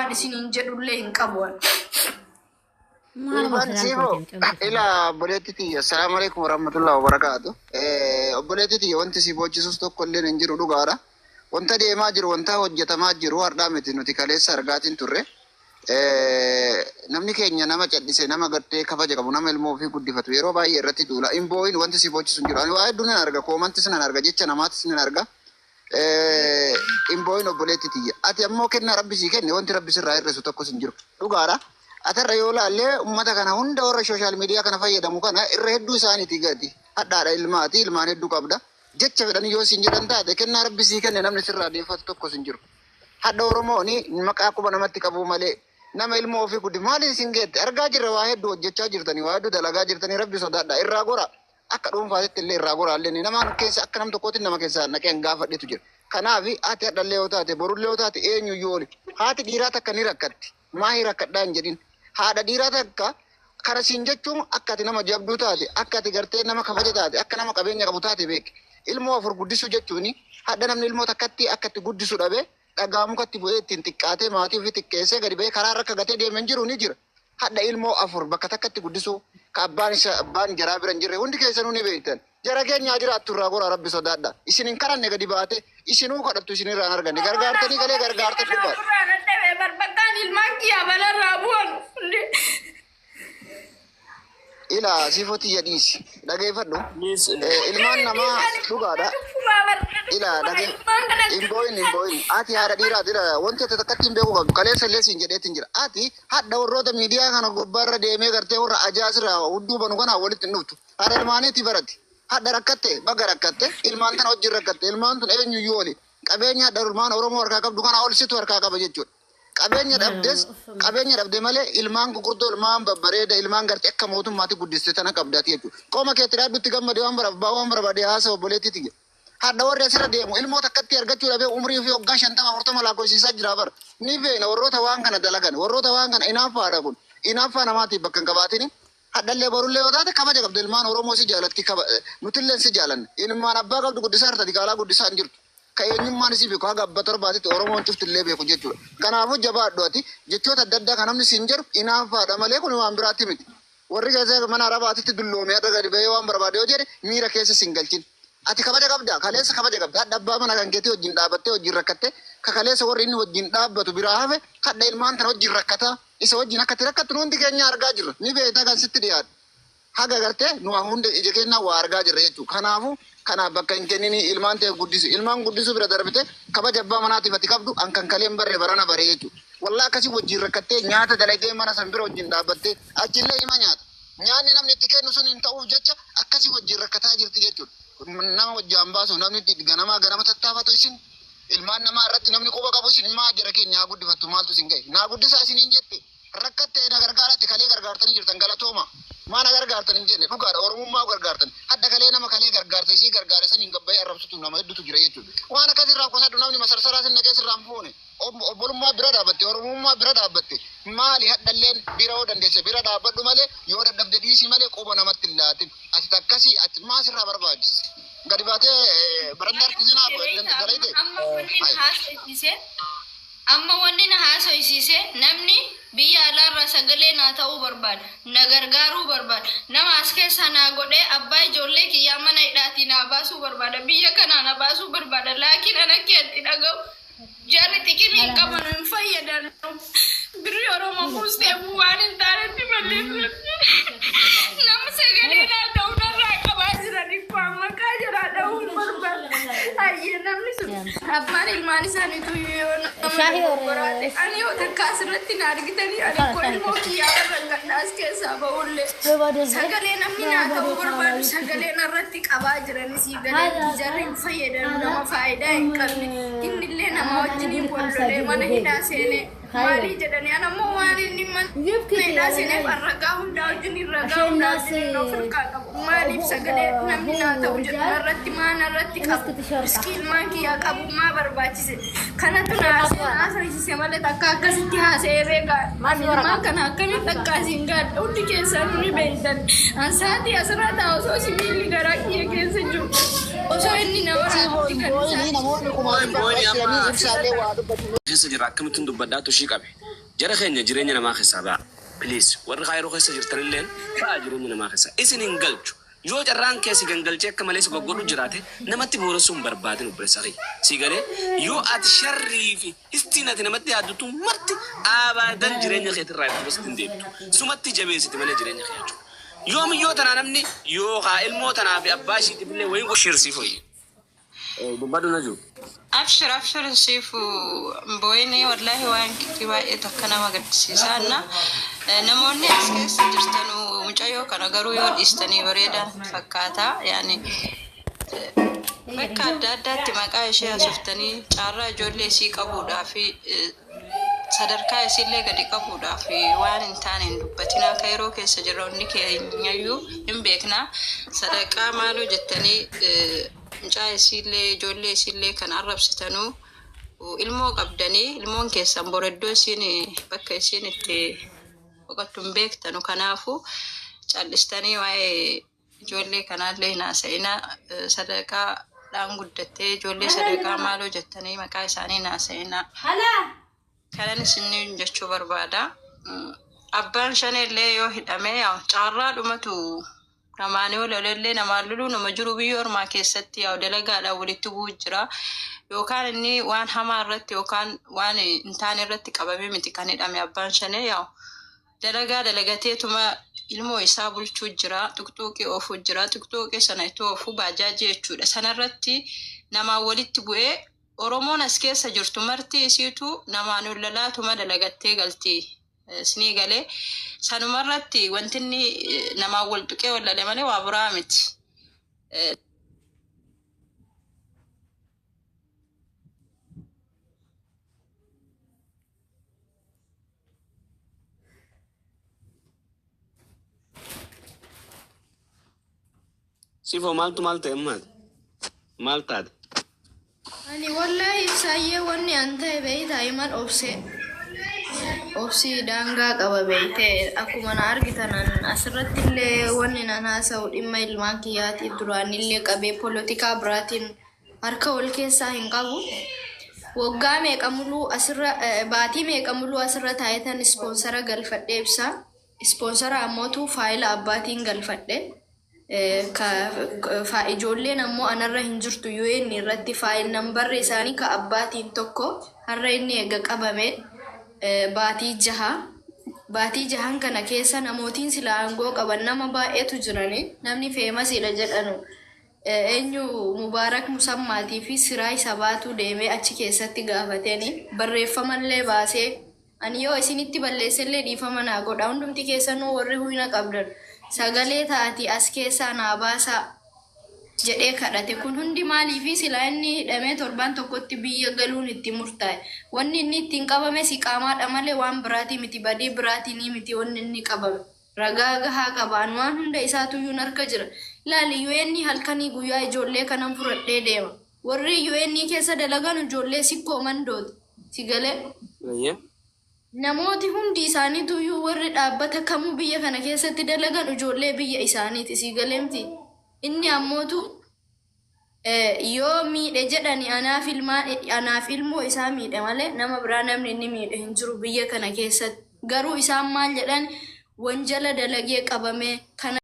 Waan isiniin jedhullee hin qabu ani. Maaluma Ilmaan silaan siifoo goote mucaan kun. ila obboleetti tiyya, assalaamu alaikum warahmatullahi wabarakaatu. Obboleetti tiyya, wanti si boochisus tokko illee hin jiru, dhugaadha. Wanta deemaa jiru, wanta hojjetamaa jiru har'aa miti, nuti kaleessa argaatiin turre. Namni keenya nama cadhise, nama gartee kabaja qabu, nama ilmoo ofii guddifatu yeroo baay'ee irratti duula. Hin boo'in, wanti si boochisu hin jiru. Ani waa hedduu nan arga, commentis nan arga, jecha namaatis nan arga. Hin boo'in, obboleetti tiyya. Ati ammoo kennaa Rabbi sii kenne, wanti Rabbi sirraa hir'isu tokkos hin jiru. Dhugaadha. Atarra yoo laallee, ummata kana hunda warra social media kana fayyadamu kana irra hedduu isaaniiti gadi. Hadhaadha ilmaati, ilmaan hedduu qabda. Jecha fedhanii yoo siin jedhan taate, kennaa Rabbi sii kenne namni sirraa deeffatu tokkos hin jiru. Hadha Oromooni maqaa quba namatti qabuu malee nama ilmoo ofii guddi maaliin isin geette argaa jirra. Waa hedduu hojjechaa jirtanii, waa hedduu dalagaa jirtanii, Rabbi sodaadha, irraa gora. Akka dhuunfaatitti illee irraa gora illee namaan keessa akka nam tokkootti nama keessa naqee hin gaafadhetu jira. Kanaaf ati hadhallee yoo taate, borullee yoo taate, eenyuyyuu oli haati dhiiraa takka ni rakkatti. Maahii rakkadhaa hin jedhin. Haadha dhiiraa takka kana siin jechuun akka ati nama jabduu taate, akka ati gartee nama kabaja taate, akka nama qabeenya qabu taate beeki. Ilmoo afur guddisuu jechuun hadha namni ilmoo takkatti akka itti guddisu dhabe, dhagaa mukatti bu'ee ittiin xiqqaatee, maatii ofii xiqqeessee, gadi ba'ee karaa irra akka gatee deeme hin jiru, ni jira. Hadha ilmoo afur bakka takkatti guddisuu ka abbaan isa abbaan jaraa bira hin jirre hundi keessanuu ni beektan. Jara keenyaa jiraattu, irraa goraa, Rabbi sodaadha. Isin hin kadhanne, gadi baate isinuu kadhattu, isin irraa hin arganne. Gargaartanii galee gargaartan dhugaadha. Barbakkaan ilmaan kiyyaa balarraa bu'an. Ilaa, siifoo tiyya, dhiisi. Dhageeffadhu. Ilmaan namaa dhugaadha. Ilaa, dhage hin boo'in, hin boo'in. Ati haadha dhiiraati. Ilaa, wanti ati takkatti hin beeku qabdu. Kaleessa illee siin jedheetiin jira. Ati hadha warroota miidiyaa kana gubbaarra deemee gartee warra ajaasirraa hudduu banu kana walitti hin dhuftu. Haadha ilmaaniiti barati. Hadha rakkatte, baga rakkatte, ilmaan tana wajjin rakkatte. Ilmaan tun eenyuyyuu oli. Qabeenya hadha ilmaan Oromoo harkaa qabdu kana ol situ harkaa qaba jechuudha. Qabeenya dhabdes, qabeenya dhabde malee, ilmaan gurguddoo, ilmaan babbareeda, ilmaan gartee akka mootummaatti guddiste tana qabdaati jechuudha. Qoma keetti dhaaddutti gammade, waan bara waan barbaade haasa, obboleettii tiyya. Hadha warri asirra deemu ilmoo takkatti argachuu dhabee umrii ofii waggaa 50 40 lakkoofsiisaa jira bara. Ni beekna warroota waan kana dalagan, warroota waan kana inaaffaadha kun. Inaaffaa namaatiif bakka hin qabaatini. Hadhallee borullee yoo taate kabaja qabdu, ilmaan Oromoo si jaalatti, nutillee si jaalanna. Ilmaan abbaa qabdu guddisaa jirta, diqaalaa guddisaa hin jirtu. Ka eenyummaan isii beeku haga abba torbaatitti Oromoon cuftillee beeku jechuudha. Kanaafuu jabaadhu. Ati jechoota adda addaa kan namni siin jedhu inaaffaadha malee kun waan biraatti miti. Warri keessa mana Arabaatitti dulloome har'a gadi bahee waan barbaade yoo jedhe miira keessa sin galchin. Ati kabaja qabda, kaleessa kabaja qabda. Hadha abbaa mana kan keetii wajjin dhaabattee wajjin rakkattee, ka kaleessa warri inni wajjin dhaabbatu biraa hafe hadha ilmaan tana wajjin rakkataa isa wajjin akka itti rakkattu nu hundi keenya argaa jirra. Ni beektaa kan sitti dhiyaatu. Haga gartee nu hunda ija keenyaa waa argaa jirra jechuudha. Kanaafuu kanaaf bakka hin kenninii, ilmaan ta'e guddisi. Ilmaan guddisuu bira darbite kabaja abbaa manaatiif ati qabdu an kan kalee hin barre barana bare jechuudha. Wallaa akkasii wajjin rakkattee nyaata dalagee mana san bira wajjin dhaabbattee achillee hima nyaata. Nyaanni namni itti kennu sun hin ta'uuf jecha akkasii wajjin rakkataa jirti jechuudha. Nama wajjaan baasu namni ganamaa ganama tattaafatu isin, ilmaan namaa irratti namni quba qabu isin. Maa jara keenya haa guddifattu, maaltu isin ga'e? Naa guddisaa isiniin jette? Rakkattee na gargaaratti kalee gargaartanii jirtan, galatooma. Maa na gargaartan hin jenne, dhugaadha, Oromummaa gargaartan. Hadda kalee nama kalee gargaarta isii gargaare san hin gabbayee arrabsutu nama hedduutu jira jechuudha. Waan akkas irraa qosadhu, namni masarsaraa sin naqee sirraa hin fuune. Obbolummaa bira dhaabbatte, Oromummaa bira dhaabbatte, maali hadhalleen bira yoo dandeesse bira dhaabbadhu malee, yoo dadhabde dhiisi malee quba namatti hin laatin. Ati takkasii ati maa sirraa barbaachise? Gadi baatee barandaa harkisinaa dalayte. Amma wanni na haasofsiise, amma wanni na haasofsiise, namni biyya alaarraa sagalee naa ta'uu barbaada, na gargaaruu barbaada, nama as keessaa naa godhee abbaa ijoollee kiyyaa mana hidhaatii naa baasuu barbaada, biyya kanaa na baasuu barbaada. Laakiin an akka itti dhaga'u jarri xiqimii hin qaban, hin fayyadan. Birri Oromoo buustee waan hin taanetti balleessan. Nama sagalee naa ta'uu narraa qabaa jiran ikko maqaa jaraa dha'uu hin barbaadu. Hayyee, namni sun abbaan ilmaan isaaniitu yoo nama Shaahii. dogoggoraate, ani yoo takka asirratti na argitanii, ani koo ilmoo kiyyaa irra gadhaas keessaa ba'ullee sagalee namni naa ta'uu barbaadu sagalee narratti qabaa jiran sii galee jarri hin fayyadamu, nama faayidaa hin qabne. Innillee nama wajjiniin wal lolee mana hidhaa seenee maalii jedhanii, ana ammoo waan inni mana hidhaa seeneef ragaa hundaa wajjiniin, ragaa hundaa wajjiniin of hirkaa qabu. Maaliif sagalee namni naa ta'u jedhu narratti maa narratti qabu? Riskii ilmaan kiyyaa qabu maa barbaachise? Kanatu na haasofsiise malee takka akkasitti haasa'ee beekaa? Ani ilmaan kana akkamitti akka asiin gaadha hundi keessanuu ni beektan. An sa'aatii asirra taa'u osoo sibiilli garaa kiyya keessa jiru, osoo inni na waraanutti kan Boo'inii isaan namoonni kumaan Boo'inii barbaachisanii amma ibsaallee waa dubbatu. keessa jira, akkamittiin dubbadhaatu ishii qabe. Jara keenya, jireenya namaa keessaa ba'a. Please, warri kaayiroo keessa jirtanilleen ba'a jireenya namaa keessaa. Isin hin galchu. Yoo carraan keessi gangalchee akka malee si goggodhu jiraate, namatti booressuu hin barbaadin, obboleessa kiyya. Si galee, yoo ati sharrii fi histiin ati namatti yaaddutu marti abaadan jireenya keetirraa itti gosti hin deebitu. Sumatti jabeessiti malee jireenya kee jechuudha. Yoomiyyoo tanaa namni yookaa ilmoo tanaa fi abbaa ishiitiif illee wayiin shirsii fooyye. Dubbadhu, na jiru. Abshir, abshir, siifu booyinii. Wallaahi waan kii baay'ee takka nama gaddisiisa. Na namoonni as keessa jirtan mucayyoo kana garuu yoo dhiistanii bareedaa fakkaata. Yaani bakka adda addaatti maqaa ishee hasoftanii caarraa ijoollee isii qabuudhaa fi sadarkaa isiillee gadi qabuudhaa fi waan hin taane hin dubbatinaa. Akka yeroo keessa jirra hundi keenyayyuu hin beeknaa. Sadaqaa maaloo jettanii mucaa isiillee, ijoollee isiillee kan arrabsitanuu, ilmoo qabdanii, ilmoon keessan bor iddoo isiin, bakka isiin itti boqottu hin beektanu. Kanaafuu callistanii waa'ee ijoollee kanaallee hin haasa'inaa. Sadaqaadhaan guddattee ijoollee sadaqaa maaloo jettanii maqaa isaanii hin haasa'inaa. Kanan isin jechuu barbaada. Abbaan shaneellee yoo hidhame, carraa dhumatu namaan yoo lolellee namaan loluu nama jiru biyya ormaa keessatti yaa dalagaadhaan walitti bu'u jira. Yookaan inni waan hamaa irratti yookaan waan hin taane irratti qabamee miti kan hidhame. Abbaan shanee yaa dalagaa dalagateetuma ilmoo isaa bulchuu jira. Tuqtuuqii oofuu jira. Tuqtuuqii sana itti oofuu baajaajii jechuudha. Sanarratti namaan walitti bu'ee, Oromoon as keessa jirtu marti isiitu namaan lolaatuma dalagattee galti. Isinii galee, sanumarratti wanti inni namaan wal tuqee wallale malee waa biraa miti. Sifoo, maaltu maal ta'e ammaati? Maal taate? Ani wallahi ibsaayyee, wanni an ta'e beeytaa, himan obsee. Obsii daangaa qaba beeytee. Akkuma na argitan an asirratti illee wanni nan haasa'u dhimma ilmaan kiyyaatiif duraan illee qabee polotikaa biraatiin harka wal keessaa hin qabu. Waggaa meeqa muluu asirra, baatii meeqa muluu asirra taayitan sponsor galfadhee ibsa. Sponsor ammootu faayila abbaatiin galfadhe. Ijoolleen ammoo anarra hin jirtu. UN irratti file numberri isaanii ka abbaatiin tokko. Har'a inni eega qabame baatii 6. Baatii jahan kana keessa namootiin sila aangoo qaban nama baay'eetu jirani. Namni famousiidha jedhanu. Eenyu, Mubaarak Musammaatii fi Siraay Sabaatu deemee achi keessatti gaafateeni barreeffamallee baasee. Ani yoo isinitti balleessellee dhiifama naa godha. Hundumti keessanuu warri humna qabdan sagalee taati as keessaa naa baasaa jedhee kadhate. Kun hundi maaliifi silaa inni hidhamee torbaan tokkotti biyya galuun itti murtaa'e. Wanni inni ittiin qabame si qaamaadha malee waan biraatii miti, badii biraatii miti wanni inni qabame. Ragaa gahaa qabaan waan hunda isaatuyyuu harka jira. Ilaali, UN halkanii guyyaa ijoollee kanan fudhadhee deema. Warri UN keessa dalagan ijoollee sikkoo mandooti. Si galee? Namooti hundi isaaniituyyuu warri dhaabbata kamuu biyya kana keessatti dalagan ijoollee biyya isaaniiti. Si galeemti? Inni ammootu yoo miidhe jedhani anaaf ilmaa, anaaf ilmoo isaa miidhe malee nama biraa namni inni miidhe hin jiru biyya kana keessatti. Garuu isaan maal jedhan, wanjala dalagee qabame kana.